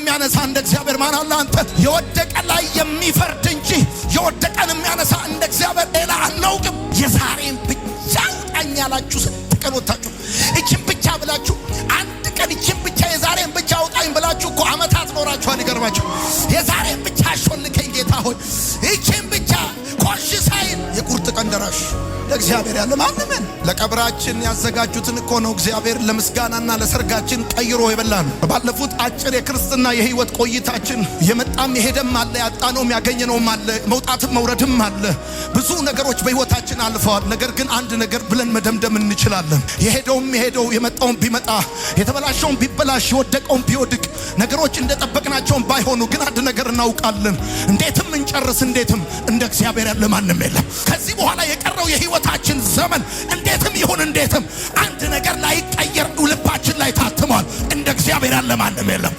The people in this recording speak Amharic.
የሚያነሳ እንደ እግዚአብሔር ማን አለ? አንተ የወደቀ ላይ የሚፈርድ እንጂ የወደቀን የሚያነሳ እንደ እግዚአብሔር ሌላ አናውቅም። የዛሬን ብቻ አውጣኝ ያላችሁ ስንት ቀን ወጥታችሁ፣ ይችን ብቻ ብላችሁ፣ አንድ ቀን ይችን ብቻ፣ የዛሬን ብቻ አውጣኝ ብላችሁ እኮ አመታት ኖራችኋል። ይገርማችሁ። የዛሬን ብቻ አሾልከኝ ጌታ ሆይ፣ ይችን ብቻ፣ ኮሽ ሳይል። የቁርጥ ቀን ደራሽ ለእግዚአብሔር ያለ ማንም። ለቀብራችን ያዘጋጁትን እኮ ነው እግዚአብሔር ለምስጋናና ለሰርጋችን ቀይሮ የበላን። ባለፉት አጭር የክርስትና የህይወት ቆይታችን የመጣም የሄደም አለ፣ ያጣነውም ያገኘነውም አለ፣ መውጣትም መውረድም አለ። ብዙ ነገሮች በህይወታችን አልፈዋል። ነገር ግን አንድ ነገር ብለን መደምደም እንችላለን። የሄደውም የሄደው፣ የመጣውም ቢመጣ፣ የተበላሸውም ቢበላሽ፣ የወደቀውም ቢወድቅ፣ ነገሮች እንደጠበቅናቸውም ባይሆኑ ግን አንድ ነገር እናውቃለን። እንዴትም እንጨርስ እንዴትም እንደ እግዚአብሔር ያለ ማንም የለም። ከዚህ በኋላ የቀረው የህይወታችን ዘመን እንዴትም ይሁን እንዴትም አንድ ነገር ላይቀየር ልባችን ላይ ታትሟል። እንደ እግዚአብሔር ያለ ማንም የለም።